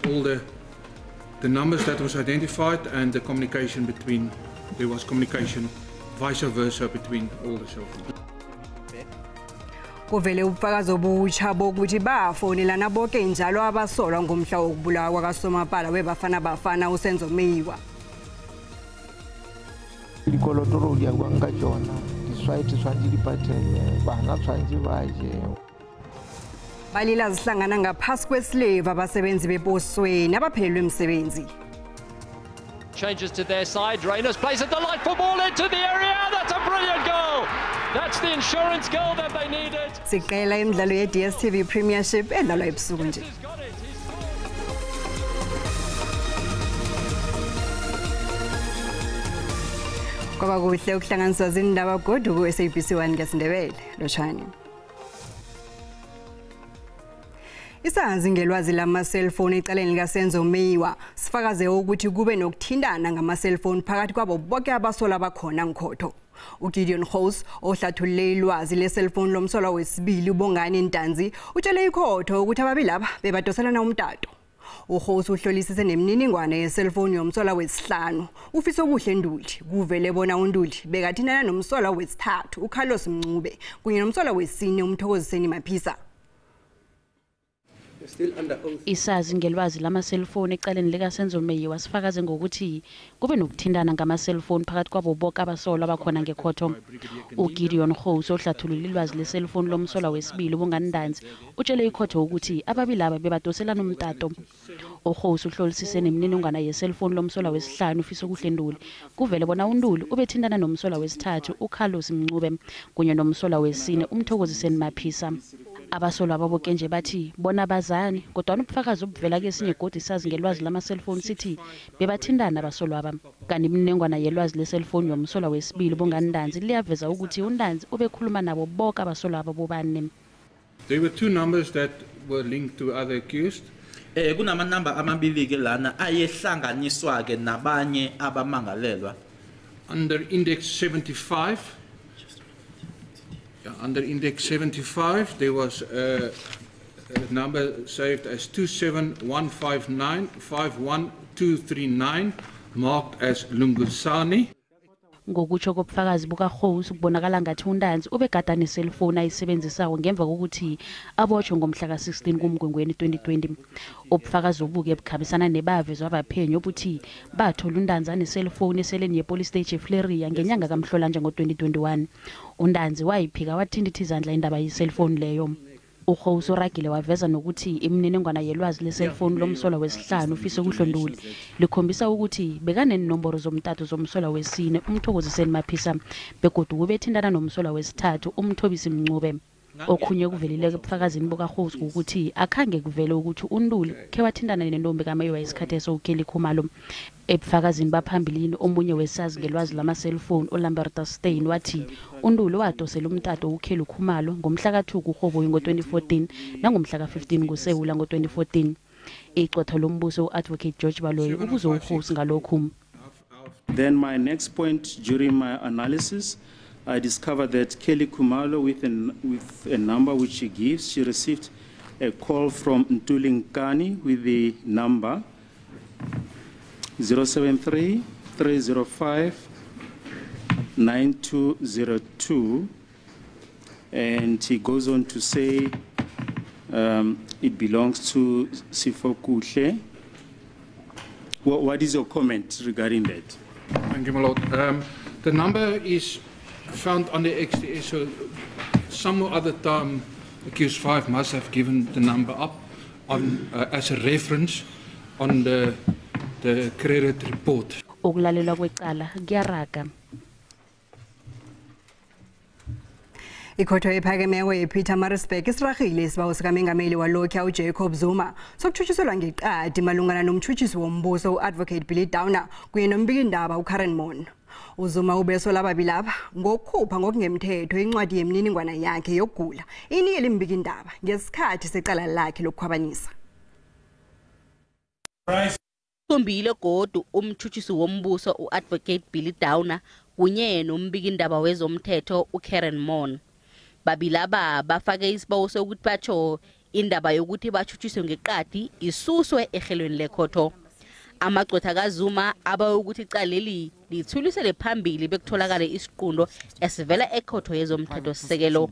all the numbers that was identified and the communication between, there was communication vice versa between all the cell phones. Kuvele ubufakazi obutsha bokuthi bafonelana bonke njalo abasolwa ngomhla wokubulawa kwakasomapala weBafana Bafana uSenzo Meyiwa. Dikoloto ro di ya buang ka tsona diswaete tshwanetse di patelwe bana tshwanetse ba je. Balila zihlangana ngaphasi kwesileva abasebenzi beposweni abaphelelwe umsebenzi. Changes to their side. Rayners plays a delightful ball into the area. That's a brilliant goal. That's the insurance goal that they needed. Siqela imidlalo ye-DStv Premiership edlalwa ebusuku nje. Kwaba kuhle ukuhlanganiswa zindaba godu ku-SABC 1 ngesiNdebele. Lotshani. Isazi ngelwazi lama-cellphone ecaleni likaSenzo Meyiwa sifakaze ukuthi kube nokuthintana ngama-cellphone phakathi kwabo bonke abasolwa abakhona ngikhotho. uGideon Gous ohlathulule ilwazi le-cellphone lomsolwa wesibili uBongani Ntanzi utshele ikhotho ukuthi ababili laba bebadoselana umtato. uGous uhlolisise nemininingwane ye-cellphone yomsolwa wesihlanu uFisokuhle Nduli. Kuvele bona uNduli bekathintana nomsolwa wesithathu uCarlos Mncube kunye nomsolwa wesine uMthokoziseni Maphisa. Isazi ngelwazi lama-cellphone ecaleni likaSenzo Meyiwa sifakaze ngokuthi kube nokuthintana ngama-cellphone phakathi kwabo bonke abasolwa abakhona ngekhotho. uGideon Gous ohlathulula ilwazi le-cellphone lomsolwa wesibili uBongani Ntanzi utshele ikhotho ukuthi ababili laba bebadoselana umtato. uGous uhlolisise nemininingwane ye-cellphone lomsolwa wesihlanu uFisokuhle Nduli. Kuvele bona uNduli ubethintana nomsolwa wesithathu uCarlos Mncube kunye nomsolwa wesine uMthokoziseni Maphisa. Abasolwa ababoke nje bathi bona bazani, kodwa ubufakazi obuvela kesinye godu isazi ngelwazi lama-cellphone sithi bebathintana abasolwa aba. Kanti imininingwane yelwazi le-cellphone yomsolwa wesibili uBongani Ntanzi liyaveza ukuthi uNtanzi ubekhuluma nabo bonke abasolwa aba bobane. There were two numbers that were linked to other accused. Kunamanamba amabili ke lana ayehlanganiswa ke nabanye abamangalelwa. Under index 75. Under index 75, there was a number saved as 27159 51239, marked as Lungusani. Ngokutsho kobufakazi bukaGous kubonakala ngathi uNtanzi ubegada ne-cellphone ayisebenzisayo ngemva kokuthi abotshwe ngomhla ka-16 kuMgwengweni 2020. Ubufakazi obuke bukhambisana nebavezwa abaphenyi obuthi bathola uNtanzi ane-cellphone eseleni ye-police stage eFleria ngenyanga kaMhlolanja ngo-2021. uNtanzi wayiphika wathintitha izandla indaba ye-cellphone leyo. uGous uragile waveza nokuthi imininingwane yelwazi le-cellphone lomsolwa wesihlanu uFisokuhle Nduli likhombisa ukuthi bekanenomboro zomtato zomsolwa wesine uMthokoziseni Maphisa begodu ubethintana nomsolwa wesithathu uMthobisi Mncube. Okhunye kuvelile ebufakazini bukaGous ukuthi akhange kuvele ukuthi uNduli khe wathintana nentombi kaMeyiwa isikhathi eso uKelly Khumalo. Ebufakazini baphambilini omunye wesazi ngelwazi lama-cellphone uLamberta Stein wathi uNduli wadosela umtato uKelly Khumalo ngomhla ka-2 kuRhoboyi ngo-2014 nangomhla ka-15 kuSewula ngo-2014. Iqwetha lombuso u-Advocate George Baloyi ubuze uGous ngalokhu. Then my next point during my analysis, I discovered that Kelly Khumalo, with a number which she gives, she received a call from Ntuli Nkani with the number 073 305 9202, and he goes on to say it belongs to Sifokuhle. What is your comment regarding that? Thank you, my lord. The number is found on the XDS, so some other time accused 5 must have given the number up on, as a reference on the credit report. Ukulalelwa kwecala kuyaraga. Ikhotho ephakemeko yePietermaritzburg isiragile isibawo sikamengameli walokhu uJacob Zuma sokutshutshiselwa ngeqadi malungana nomtshutshisi wombuso uAdvocate Billy Downer kunye nombikindaba uKaren Moon. uZuma ubesola ababili laba ngokukhupha ngokungemthetho incwadi yemininingwana yakhe yokugula inikele imbikindaba ngesikhathi secala lakhe lokukhwabanisa. Kumbile godu umtshutshisi wombuso uAdvocate Billy Downer kunye nombikindaba wezomthetho uKaren Moon. Babili laba bafake isibawo sokuthi batsho Indaba yokuthi batshutshuswe ngeqadi isuswe ehlelweni lekhotho. Amagqwetha kaZuma abawe ukuthi icaleli lithulisele phambili bekutholakale isiqundo esivela ekhotho yezomthethosisekelo.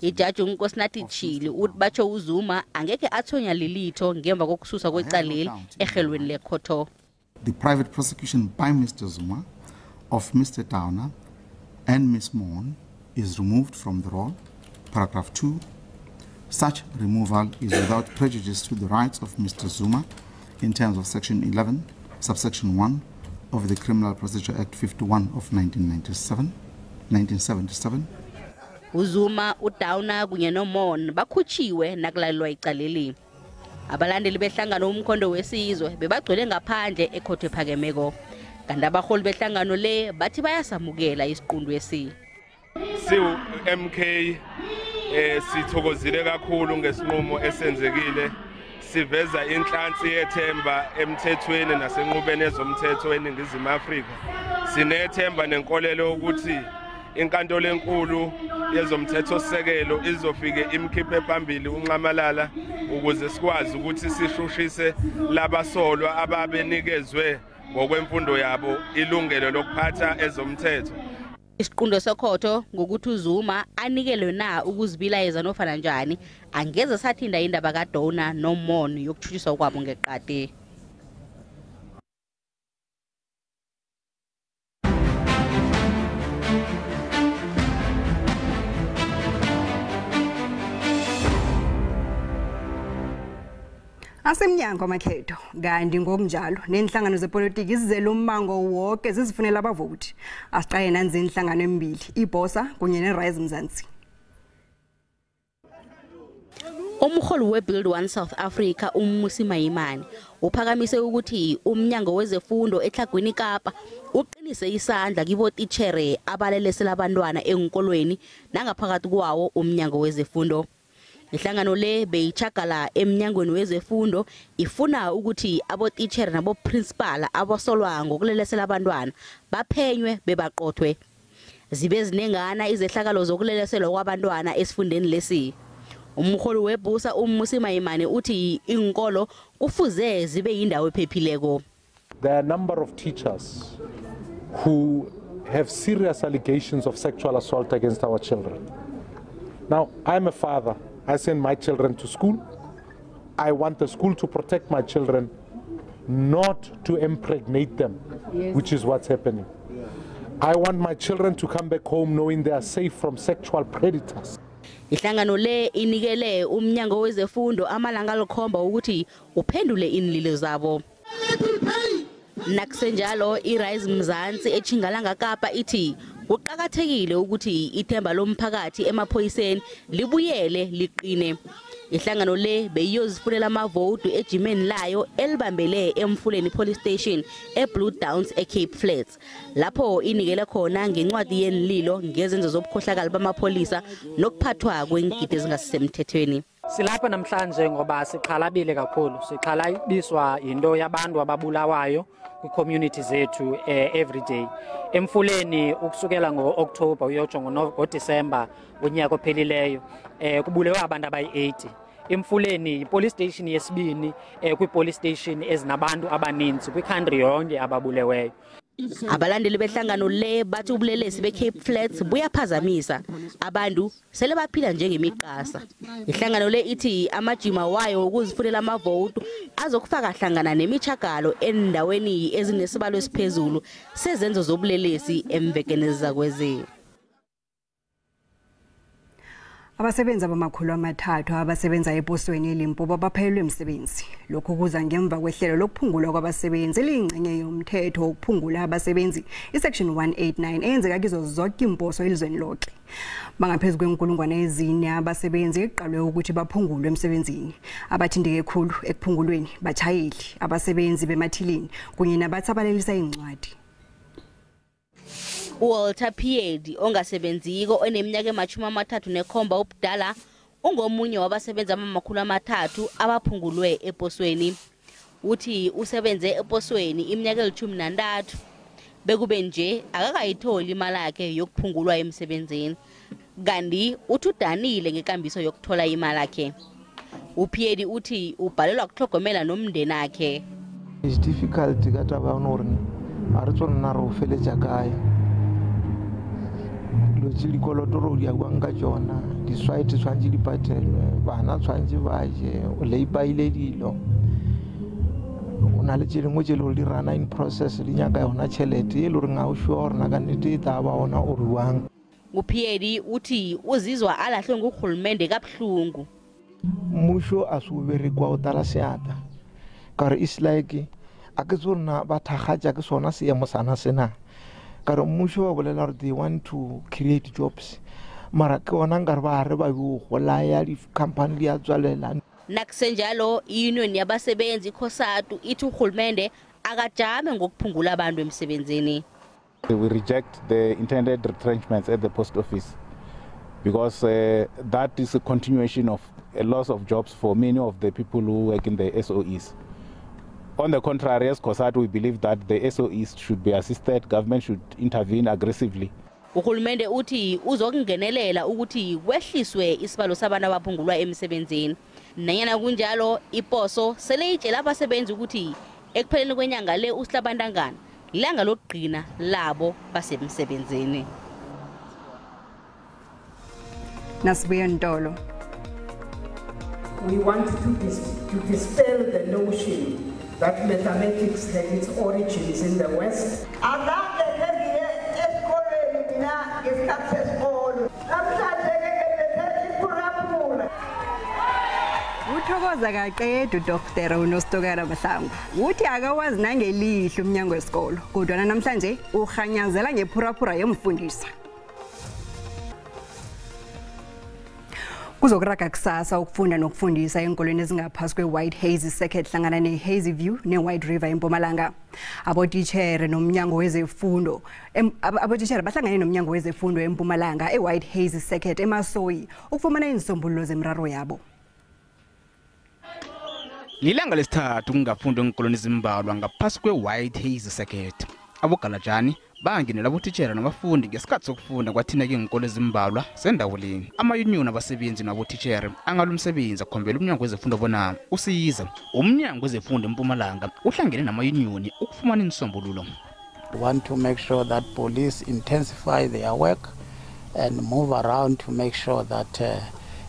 Ijaji uNkosinathi Chili uthi batsho uZuma angekhe athonya lilitho ngemva kokususwa kwecaleli ehlelweni lekhotho. The private prosecution by Mr. Zuma of Mr. Downer and Ms. Moon is removed from the roll. Paragraph 2. Such removal is without prejudice to the rights of Mr. Zuma in terms of Section 11, subsection 1 of the Criminal Procedure Act 51 of 1977. uZuma, uDowner kunye noMon bakhutshiwe nakulalelwa icaleli. Abalandeli behlangano Umkhonto Wesizwe bebagcwele ngaphandle ekhotho ephakemeko. Kanti abaholi behlangano le bathi bayasamukela isiqunto esi. Siwu MK sithokozile kakhulu ngesinqumo esenzekile. Siveza inhlansi yethemba emthethweni nasenqubeni ezomthetho eNingizimu Afrika. Sinethemba nenkolelo ukuthi inkantolo enkulu yezomthethosisekelo izofike imkhiphe phambili uNxamalala ukuze sikwazi ukuthi sishushise labasolwa ababenikezwe ngokwemfundo yabo ilungelo lokuphatha ezomthetho. Isiqundo sekhotho ngokuthi uZuma anikelwe na ukuzibilayeza nofana njani angeze sathinda indaba kaDowner noMon yokutshutshiswa kwabo ngeqadi. Asemnyango amakhetho kanti ngokunjalo nenhlangano zepolitiki izizela ummango wonke zizifunela abavoti. Asiqale nanzi inhlangano embili, iBosa kunye neRise Mzansi. Umholi weBuild One South Africa uMmusi Maimane uphakamise ukuthi umnyango wezefundo eTlhagwini Kapa uqinise isandla kibotitshere abalelesela abantwana enkolweni nangaphakathi kwawo umnyango wezefundo. Inhlangano le beyichagala emnyangweni wezefundo ifuna ukuthi abotitshere naboprincipal abasolwa ngokulelesela abantwana baphenywe bebaqothwe. Zibe zinengana izehlakalo zokuleleselwa kwabantwana esifundeni lesi. Umholi weBusa uMmusi Maimane uthi inkolo kufuze zibe yindawo ephephileko. There are a number of teachers who have serious allegations of sexual assault against our children. Now, I'm a father. I send my children to school. I want the school to protect my children, not to impregnate them, yes, which is what's happening. Yeah. I want my children to come back home knowing they are safe from sexual predators. Inhlangano le inikele umnyango wezefundo amalanga alikhomba ukuthi uphendule inlilo zabo. Nakusenjalo iRise Mzansi eChingalanga Kapa ithi kuqakathekile ukuthi ithemba lomphakathi emaphoyiseni libuyele liqine. Inhlangano le beyiyozifunela amavoti ejimeni layo elibambele eMfuleni Police Station eBlue Downs eCape Flats, lapho inikele khona ngencwadi yenililo ngezenzo zobukhohlakali bamapholisa nokuphathwa kwengidi ezingasemthethweni. Silapha namhlanje ngoba sixhalabile kakhulu, sixhalabiswa into yabantu ababulawayo kwi-community zethu every day. Emfuleni ukusukela ngo-October uyotsho ngoDisemba unyaka ophelileyo kubulewe abantu abayi-80. Emfuleni yi-police station yesibini kwi-police station ezinabantu abaninzi kwi-country yonke ababuleweyo. Abalandeli behlangano le bathi ubulelesi beCape Flats buyaphazamisa abantu sele baphila njengemiqasa. Inhlangano le ithi amajima wayo ukuzifunela amavoti azokufaka hlangana nemichagalo endaweni ezinesibalo esiphezulu sezenzo zobulelesi emvekeni ezizakwezi. Abasebenzi abamakhulu amathathu abasebenza eposweni eLimpopo baphelelwe umsebenzi. Lokhu kuza ngemva kwehlelo lokuphungulwa kwabasebenzi eliyingxenye yomthetho wokuphungula abasebenzi isection 189 eyenzeka kizo zonke imposo elizweni lonke. Bangaphezulu kwenkulungwane ezine abasebenzi eqalwe ukuthi baphungulwe emsebenzini. Abathinteke khulu ekuphungulweni bachayeli, abasebenzi bemathilini kunye nabathabalelisa incwadi. Walter Piedi ongasebenziko oneminyaka ema-37 ubudala ungomunye wabasebenzi ama-300 abaphungulwe eposweni. Uthi usebenze eposweni iminyaka eli-13 bekube nje akakayitholi imali yakhe yokuphungulwa emsebenzini, kanti uthi udanile ngekambiso yokuthola imali yakhe. UPiedi uthi ubhalelwa kutlhogomela nomndenakhe. It's difficult ka taba ya gore a re tsone nna re o feletša kae. Dilo tse dikoloto re di ya kwang ka tsona, diswaete tshwanetse di patelwe, bana tshwanetse ba je, o leipaile dilo. O na le tse dingwe tse e le gore di rana in process, di nyaka yona tšhelete e le goreng ga o sure gore na ka nnete e tla ba ona o ruang. UPiedi uthi uzizwa alahlwe ngurhulumende kabuhlungu. Mmušo a se o berekwa o tala seatla ka gore it's like a ke tse rona ba thakgatša ke sona seemo sana sena ka gore mmušo ba bolela gore they want to create jobs mara ke ona nkare ba re ba yo golaya di-company di a tswalela. Nakusenjalo i-union yabasebenzi iCOSATU ithi urhulumende akajame ngokuphungula abantu emsebenzini. We reject the intended retrenchments at the post office because that is a continuation of a loss of jobs for many of the people who work in the SOEs. On the contrary, as COSATU, we believe that the SOEs should be assisted, government should intervene aggressively. Urhulumende uthi uzokungenelela ukuthi kwehliswe isibalo sabantu abaphungulwa emsebenzini. Nanyana kunjalo, iposo sele itshela abasebenzi ukuthi ekupheleni kwenyanga le uSihlabantangana ilanga lokugcina labo basemsebenzini. Nasibuye Ntolo. We want to dispel the notion that mathematics had its origins in the West. Uthokoza kaqeda uDr. uNostokana Mahlangu. Uthi akawazi nangelihle umnyango wesikolo, kodwa namhlanje uhanyazela ngephuraphura yomfundisa. Kuzokuraga kusasa ukufunda nokufundisa enkolweni ezingaphasi kwe-White Haze Circuit hlangana ne-Hazy View ne-White River eMpumalanga. Abotitshere nomnyango wezefundo abotitshere bahlangane nomnyango wezefundo eMpumalanga e-White Haze Circuit eMasoyi ukufumana iinsombululo zemiraro yabo. Lilanga lesithathu kungafundwa enkolweni ezimbalwa ngaphasi kwe-White Haze Circuit. Abogalajani bangenela abotitshere nabafundi ngesikhathi sokufunda kwathina ke iinkolo ezimbalwa zendawo le. Amayuniyoni abasebenzi nabotitshere angalumsebenzi akhombela umnyango wezefundo bona usiza. Umnyango wezefundo eMpumalanga uhlangene namayuniyoni ukufumana insombululo. We want to make sure that police intensify their work and move around to make sure that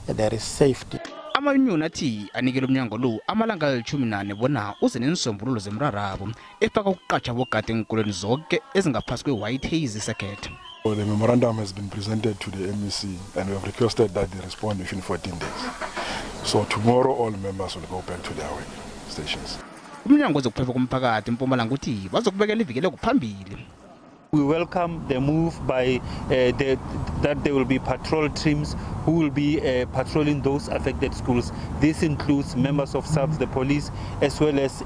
there is safety. Amayuniyoni athi anikele umnyango lo amalanga ali-14 bona uze neensombululo zemrarabo efaka ukuqatjha bogade eenkolweni zonke ezingaphasi kwe-White Haze Circuit. The memorandum has been presented to the MEC and we have requested that they respond within 14 days. So tomorrow all members will go back to their work stations. Umnyango wezokuphepha komphakathi eMpumalanga uthi bazokubekela ivikeleko phambili. We welcome the move by that there will be patrol teams who will be patrolling those affected schools. This includes members of SAPS, the police, as well as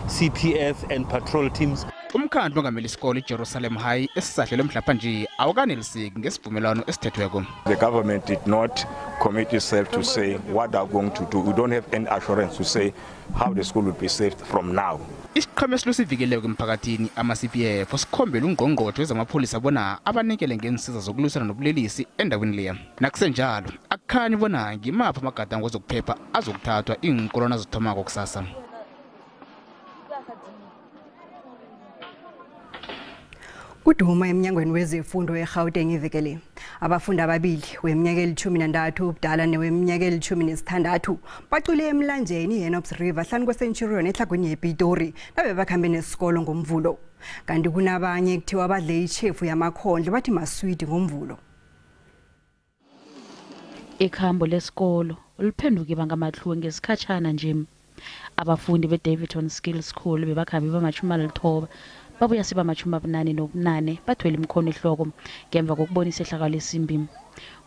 CPF and patrol teams. Umkhandlu ongamele isikolo iJerusalem High esisahlelwe mhlapha nje awukaneliseki ngesivumelwano esithethweko. The government did not commit itself to say what they are going to do. We don't have any assurance to say how the school will be saved from now. Isiqhema esilusivikeleko emphakathini ama-CPF sikhombela ungqongqotjhe wezamapholisa bona abanikele ngeensiza zokulwisana nobulelesi endaweni leya. Nakusenjalo akukhanyi bona ngimaphi amagadango ezokuphepha azokuthathwa iinkolo nazithomako kusasa. Kuduma emnyangweni wezefundo eGauteng iveke le. Abafundi ababili weminyaka eli-13 ubudala neweminyaka eli-16 bacwile emlanjeni iHennops River hlanu kweCenturion etlhagwini yePitori nabe bakhambe nesikolo ngomvulo. Kanti kunabanye kuthiwa badle ichefu yamakhondlo bathi maswidi ngomvulo. Ikhambo lesikolo liphenduke bangamatluwe ngesikhatshana nje. Abafundi beDaveyton Skills School bebakhambe bama-90 babuya siba 88 bathwele imikhono ehloko ngemva kokubona isehlakalo esimbi.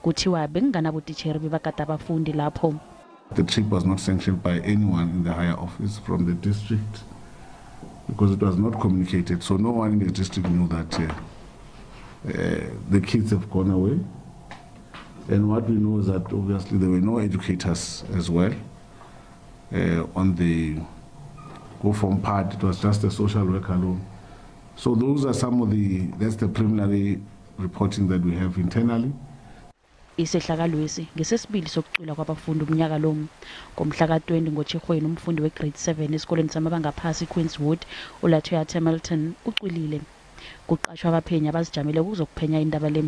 Kuthiwa bekunganabotitshere bebagada abafundi lapho. The trip was not sanctioned by anyone in the higher office from the district because it was not communicated. So no one in the district knew that the kids have gone away. And what we know is that obviously there were no educators as well on the go-form part. It was just a social worker alone. So those are some of the, that's the preliminary reporting that we have internally. Isehlakalwesi ngesesibili sokucwila kwabafundi umnyaka lo. Ngomhla ka-20 ngoTjhirhweni umfundi we-grade 7 esikolweni samabanga phasi Queenswood uLatoya Hamilton ucwilile. Kuqashwa abaphenyi abazijamele ukuzokuphenya indaba le.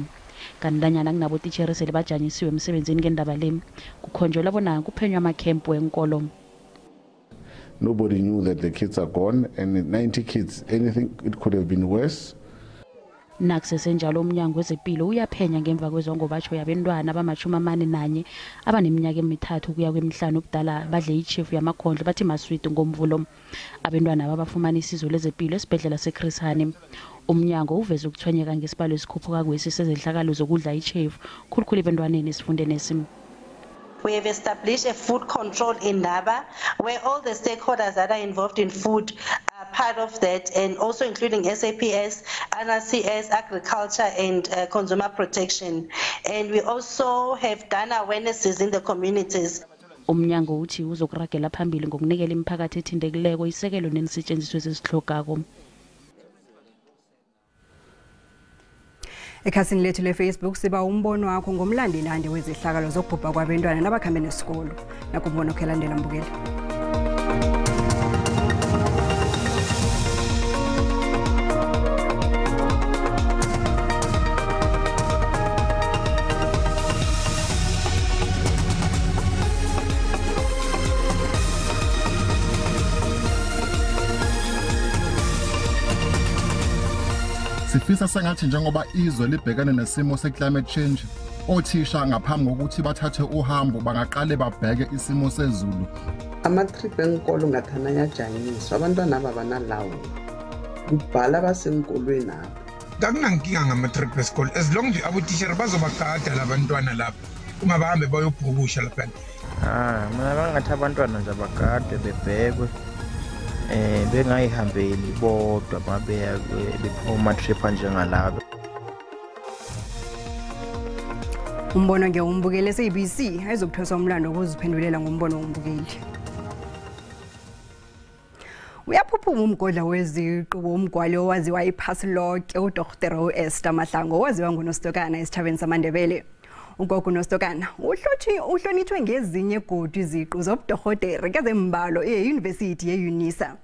Kanti nanyana kunabotitjhere sele bajanyisiwe emsebenzini ngendaba le, kukhonjelwa bona kuphenywa amakhempu wenkolo. Nobody knew that the kids are gone, and 90 kids, anything, it could have been worse. Nakusesenjalo umnyango wezepilo uyaphenya ngemva kwezongobatsho yabentwana abama-41 abaneminyaka emi-3 ukuya kwemi-5 ubudala badle ichefu yamakhondlo bathi maswidi ngomvulo. Abentwana abafumana isizo lezepilo esibhedlela seChris Hani. Umnyango uveze ukuthwenyeka ngesibalo esikhuphuka kwesi sezehlakalo zokudla ichefu khulukhulu ebantwaneni esifundeni esi. We have established a food control indaba where all the stakeholders that are involved in food are part of that, and also including SAPS, NRCS, agriculture and consumer protection. And we also have done awarenesses in the communities. Umnyango uthi uzokuragela phambili ngokunikela imiphakathi ethintekileko isekelo nenisetjenziswa ezizitlhogako. Ekhasini lethu le-Facebook siba umbono wakho ngomlandelande wezehlakalo zokubhubha kwabentwana nabakhambe nesikolo. Nakumbono khelandela mbukeli. Sifisa sengathi njengoba izwe libhekene nesimo se-climate change, othisha ngaphambi kokuthi bathathe uhambo bangaqale babheke isimo sezulu. Amatrip enkolo ngathana ayajanyiswa, abantwana aba banalawulo. Kubhala abasenkolweni apha. Akunankinga ngamatrip esikolo, as long nje abotishera bazobagada labantwana lapha, uma bahambe bayobhukusha lapha. Mina bangathi abantwana nje abagade bebhekwe. Bengayihambeli bodwa mabeya bephuma trip njengalabo. Umbono ngewumbukeli SABC ayizokuthweswa umlando wokuziphendulela ngombono wombukeli. Uyaphuphuma umgodla weziqu womgwali owaziwa iphasi lonke uDr. uEsther Mahlangu owaziwa nguNostokana esithabeni samaNdebele. Ugogo Nostokana uhlonitshwe ngezinye godu iziqu zobudorhotere kezembalo e-University ye-UNISA.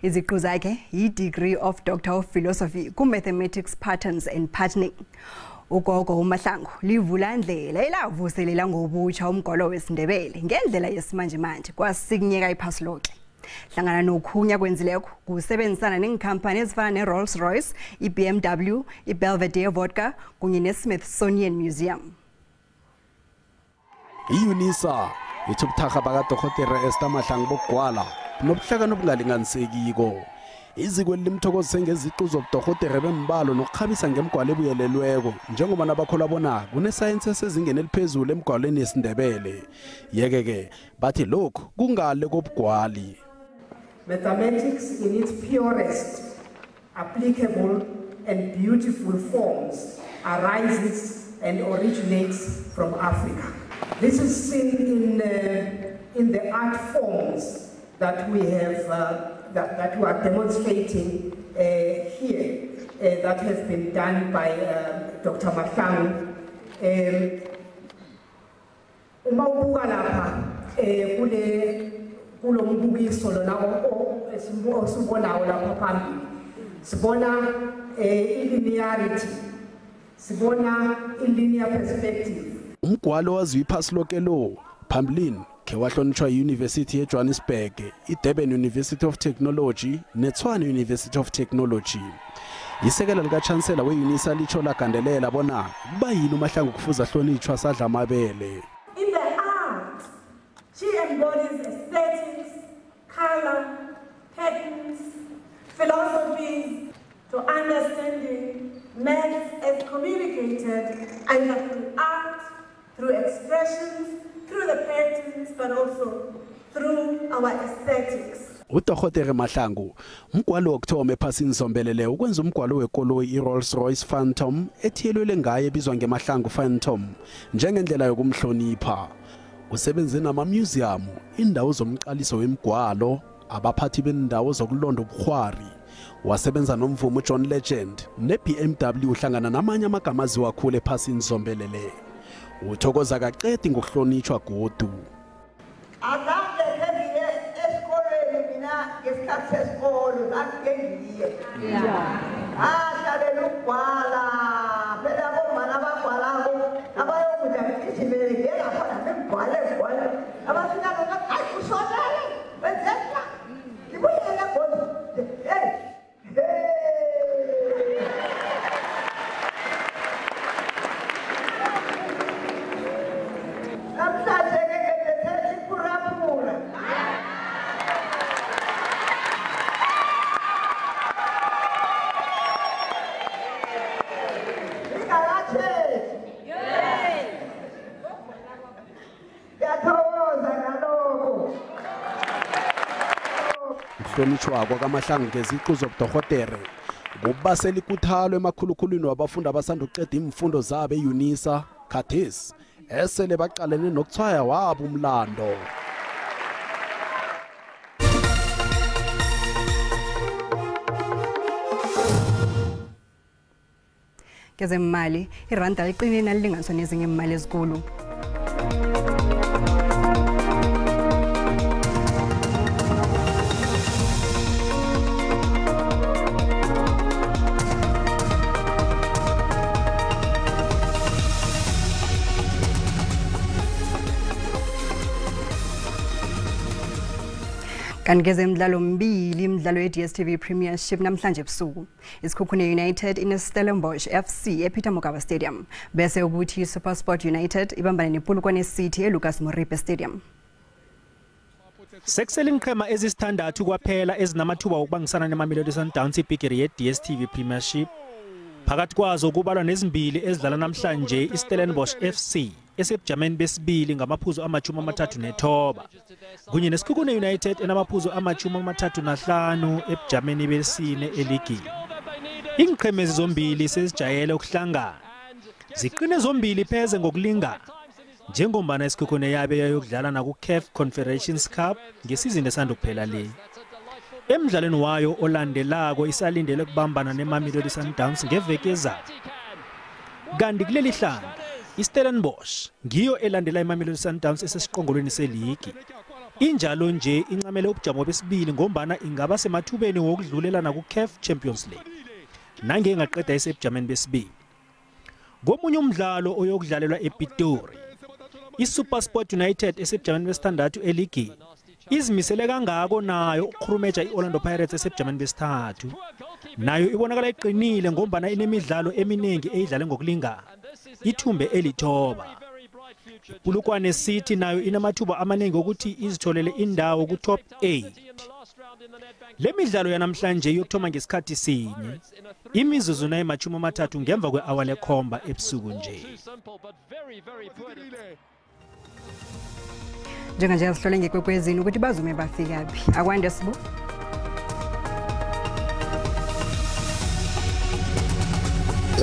Iziqu zakhe yi-Degree of Doctor of Philosophy ku-Mathematics Patterns and Patterning. Ugogo uMahlangu livulandlela elavuselela ngobutsha umgwalo wesiNdebele ngendlela yesimanjemanje kwasikunyeka iphasi lonke. Hlangana nokhunya kwenzileko kusebenzisana neenkhampani ezifana ne-Rolls Royce, i-BMW, i-Belvedere Vodka kunye ne-Smithsonian Museum. I-UNISA ithi ubuthakgha bakadorhotere Esther Mahlangu bokugwala nobuhlakani obungalinganisekiko. Iziko limthokozise ngeziqu zobudorhotere bembalo nokukghabisa ngemigwalo ebuyelelweko njengoba nabakholwa bona kunesayensi esezingeni eliphezulu emgwalweni yesiNdebele. Yeke-ke bathi lokhu kungale kobugwali. Mathematics in its purest, applicable and beautiful forms arises and originates from Africa. This is seen in the art forms that we have that we are demonstrating here, that have been done by Dr. Mahlangu. Uma ubuka lapha kule kulombukiso lona osibonayo lapha phambili, sibona i-linearity, sibona i-linear perspective. Umgwalo waziwa iphasi lonke lo phambilini khe wahlonitshwa i-University yeJohannesburg, i-Durban University of Technology neTshwane University of Technology. Isekela likachancellor we-UNISA litsho lagandelela bona kuba yini uMahlangu kufuze ahlonitshwa sadla amabele. In the art, she embodies aesthetics, color, patterns, philosophies to understanding maths as communicated either through art, through expressions, through the patterns, but also through our aesthetics. uDokotela Mahlangu umgwalo wokuthoma ephasini zombelele ukwenza umgwalo wekoloyi iRolls Royce Phantom ethiyelwe ngaye ebizwa ngeMahlangu Phantom njengendlela yokumhlonipha. Usebenze nama museum, indawo zomqaliso wemigwalo, abaphathi bendawo zokulonda ubukhwari. Wasebenza nomvumi uJohn Legend neBMW hlangana namanye amagama aziwa kakhulu ephasini zombelele. Uthokoza kaqedi ngokuhlonitshwa godu. Azange ngiye esikolweni mina ngesikhathi sesikolo zange ngiye. Ahlalela ukugwala phela abomama abagwalako abayokuja ngigijimele ngiye lapho ngigwale ngigwale abafika lokho ayi usonele wenzeka ngibuyele godu hey. Namhlanje ke ngiphethe ipurapura. Ukuhlonitshwa kwakaMahlangu ngeziqu zobudorhotere kubasela ikuthalo emakhulukhulwini wabafundi abasanda ukuqeda iimfundo zabo e-UNISA khathesi esele baqalene nokuthwaya wabo umlando. Kezemali, iranda liqinile nalilinganiswa nezinye imali ezikulu. Kanti kezemidlalo mbili imidlalo ye-DStv Premiership namhlanje ebusuku. Isikhukhune United ine-Stellenbosch FC ePeter Mokaba Stadium. Bese ukuthi iSuperSport United ibambane nePolokwane City eLucas Moripe Stadium. Sekusele iinqhema ezisithandathu kwaphela ezinamathuba wokubangisana neMamelodi Sundowns ibhigiri ye-DStv Premiership. Phakathi kwazo kubalwa nezimbili ezidlala namhlanje iStellenbosch FC esebujameni besibili ngamaphuzu 39 kunye neSikhukhune United enamaphuzu 35 ebujameni besine eligini. Iinqhemezi zombili sezijayele ukuhlangana, ziqine zombili pheze ngokulingana njengombana iSikhukhune yabe yayokudlala naku-CAF Confederations Cup ngesizini esandukuphela le. Emdlalweni wayo olandelako isalindele ukubambana neMamelodi Sundowns ngeveki ezayo. Kanti kuleli hlandla iStellenbosch ngiyo elandela iMamelodi Sundowns esesiqongolweni seligi. Injalo nje incamele ubujamo besibili ngombana ingaba semathubeni wokudlulela naku-CAF Champions League nange ingaqeda isebujameni besibili. Komunye umdlalo oyokudlalelwa ePitori, iSuperSport United esebujameni besithandathu eligini izimisele kangako nayo ukukhurumeja i-Orlando Pirates esebujameni besithathu. Nayo ibonakala iqinile ngombana inemidlalo eminingi eyidlale ngokulingana, ithumbe elithoba. iPolokwane City nayo inamathuba amaningi okuthi izitholele indawo ku-top 8. Le midlalo yanamhlanje iyokuthoma ngesikhathi sinye, imizuzu nayi-30 ngemva kwe-awa lekhomba ebusuku nje. Njenganje asihlole ngekwekwezini ukuthi bazume bafikaphi. Akwande Sibu.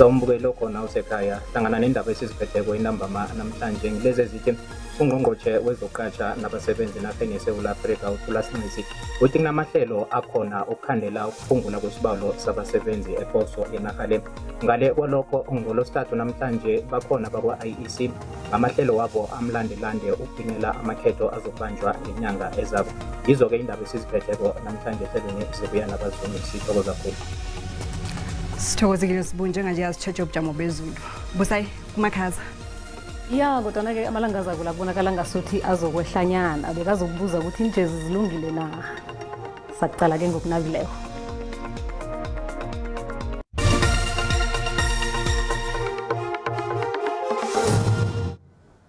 Umbukelo khona usekhaya hlangana nendaba esiziphetheko inambama namhlanje ngilezi ezithi ungqongqotjhe wezokuqatjha nabasebenzi enarheni yeSewula Afrika uThulas Nxesi uthi kunamahlelo akhona ukukhandela ukuphungula kwesibalo sabasebenzi eposo yenarha le. Ngale kwalokho ngolosithathu namhlanje bakhona bakwa-IEC ngamahlelo wabo amlandelande ukubhincela amakhetho azokubanjwa ngenyanga ezako. Yizo-ke indaba esiziphetheko namhlanje ehlelweni zibuya nabazumi. Sithokoza khulu. Sithokozekile Sibu, njenganje asitshetshe ubujamo bezulu. Busayi kumakhaza. Ya, kodwana-ke amalanga azako la kubonakala ngasuthi azokwehlanyana. Bekazokubuza ukuthi iinjezi zilungile na. Sakuqala-ke ngokunabileko.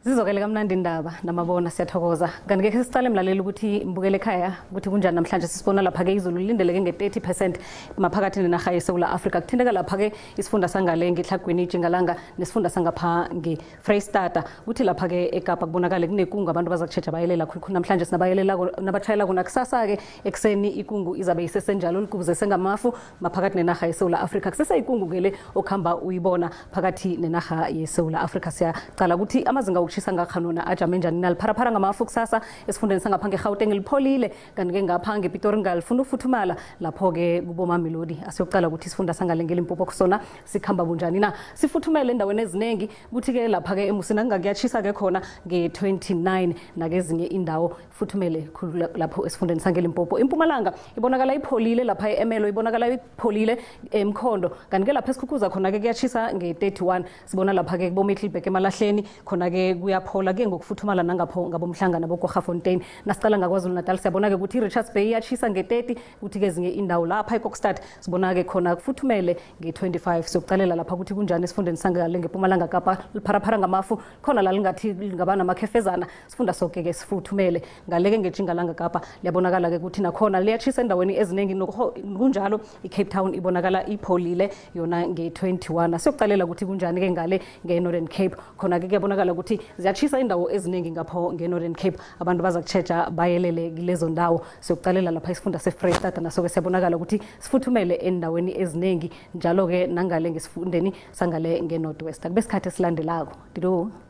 Zizokele kamnandi indaba namabona, siyathokoza. Kanti ke sicale mlaleli ukuthi mbukele ekhaya ukuthi kunjani namhlanje. Sisibona lapha ke izulu lilindeleke nge-30% maphakathi nenarha yeSewula Afrika. Kuthinteka lapha ke isifunda sangale ngetlhagwini iJingalanga nesifunda sangapha ngeFreyistata. Kuthi lapha ke eKapa kubonakale kunekungu, abantu baza kutjheja bayelela khulukhulu namhlanje sinabayelelako nabatshayelako nakusasa ke ekuseni ikungu izabe isesenjalo ligubuze sengamafu maphakathi nenarha yeSewula Afrika. Kusese ikungu ke le okhamba uyibona phakathi nenarha yeSewula Afrika. Siyaqala ukuthi amazinga wokushisa atshisa ngakhanona ajame njani na. Lipharapara ngamafu kusasa esifundeni sangapha ngeGauteng lipholile, kanti-ke ngapha ngePitori ngalifuna ukufuthumala lapho-ke kubomamelodi. Asiyokuqala ukuthi isifunda sangale ngeLimpopo kusona sikhamba bunjani na. Sifuthumele endaweni eziningi, kuthi-ke lapha-ke eMusina kungakuyatshisa-ke khona nge-29 nakezinye indawo futhumele khulu lapho esifundeni sangeLimpopo. Impumalanga ibonakala ipholile lapha e-Emelo, ibonakala ipholile eMkhondo, kanti-ke lapha eSikhukhuza khona-ke kuyatshisa nge-31. Sibona lapha-ke kuboMiddelburg emalahleni khona-ke kuyaphola ke ngokufuthumala nangapho ngabomhlanga naboKwaggafontein. Nasicala ngaKwaZulu Natal siyabona-ke ukuthi i-Richards Bay iyatshisa nge-30, kuthi-ke ezinye indawo lapha eKokstad sibona-ke khona kufuthumele nge-25. Siyokucalela lapha ukuthi kunjani esifundeni sangale ngePumalanga Kapa, lipharapara ngamafu khona la lingathi lingaba namakhefezana, sifunda soke-ke sifuthumele. Ngale-ke ngeTjingalanga Kapa liyabonakala-ke ukuthi nakhona liyatshisa endaweni eziningi, kunjalo i-Cape Town ibonakala ipholile yona nge-21. Siyokucalela ukuthi kunjani-ke ngale nge-Northern Cape, khona-ke kuyabonakala ukuthi ziyatshisa indawo eziningi ngapho nge-Northern Cape, abantu baza kutshetsha bayelele kilezo ndawo. Siyokucalela lapha isifunda se-Freystata naso-ke siyabonakala ukuthi sifuthumele endaweni eziningi, njalo-ke nangale ngesifundeni sangale nge-North West. Akube sikhathi esilandelako. Dido.